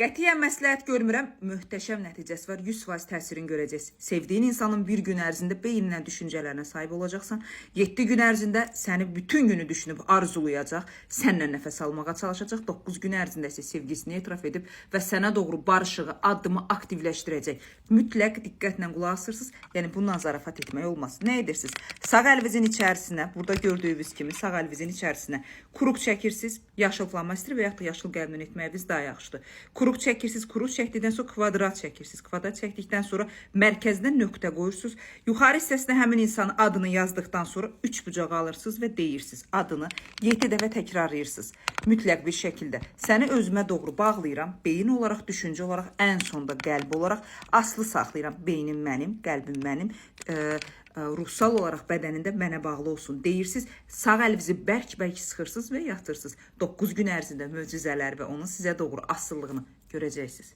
Qətiyyən məsləhət görmürəm. Möhtəşəm nəticəsi var. 100% təsirini görəcəksiniz. Sevdiyin insanın bir gün ərzində beyninlə düşüncələrinə sahib olacaqsan. 7 gün ərzində səni bütün günü düşünüb arzulayacaq, səninlə nəfəs almağa çalışacaq. 9 gün ərzində isə sevgisini etiraf edib və sənə doğru barışığı, addımı aktivləşdirəcək. Mütləq diqqətlə qulaq asırsınız. Yəni bundan zarafat etmək olmaz. Nə edirsiniz? Sağ əlinizin içərisinə, burada gördüyünüz kimi sağ əlinizin içərisinə kuruq çəkirsiniz, yaşıl flomaster və yaxud da yaşıl qələmlə etməyiniz daha yaxşıdır. Kuruq çəkirsiniz, kuruq çəkdikdən sonra kvadrat çəkirsiniz. Kvadrat çəkdikdən sonra mərkəzinə nöqtə qoyursunuz. Yuxarı hissəsinə həmin insanın adını yazdıqdan sonra üç bucaq alırsınız və deyirsiniz adını 7 dəfə təkrarlayırsınız. Mütləq bir şəkildə səni özümə doğru bağlayıram. Beyin olaraq, düşüncə olaraq, ən sonda qəlb olaraq asılı saxlayıram. Beynim mənim, qəlbim mənim. Ruhsal olaraq bədənində mənə bağlı olsun deyirsiniz. Sağ əlinizi bərk-bərk sıxırsınız və yatırsınız. 9 gün ərzində möcüzələr və onun sizə doğru asılılığını görəcəksiniz.